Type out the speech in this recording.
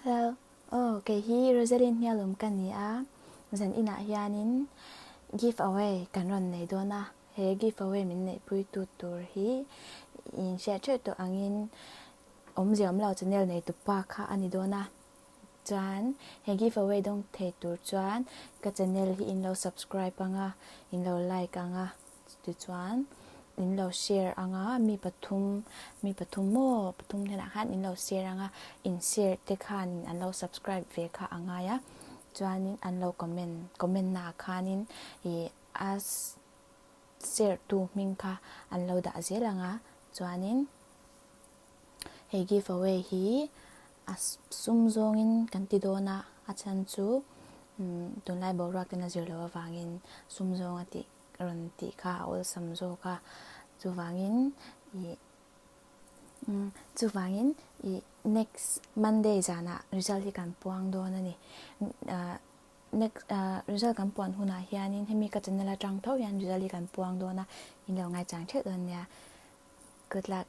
Hello, aw kei hi Rosaline Hnialum ka ni a, zan inah hianin give away kan rawn nei dawn a, he give away min neihpui tu tur hi in hriat theuh tawh angin awmzia awm lo channel nei tupa kha a ni dawn a, chuan he give away dawng thei tur chuan ka channel hi in lo subscribe ang a, in lo like ang a. Tichuan, in lo share ang a, mi pathum, mi pathum maw, pathum hnenah khan in lo share ang a, in share te khanin an lo subscribe ve kha a ngai a, chuanin an lo comment, comment naah khanin ih a share tu hming kha an lo dah zel ang a, chuanin hei give away hi a sum zawngin kan ti dawn a, a chhan chu tunlai boruak ten a zir loh avangin sum zawng a tih. rawn tih kha a awlsam zawk a, chuvangin ih umm chuvangin ih next Monday zanah result hi kan puang dawn a ni. Ahh next ahh result kan puan hunah hianin hemi ka channel atang tho hian result hi kan puang dawn a, in lo ngaichang theuh dawn nia. Good luck.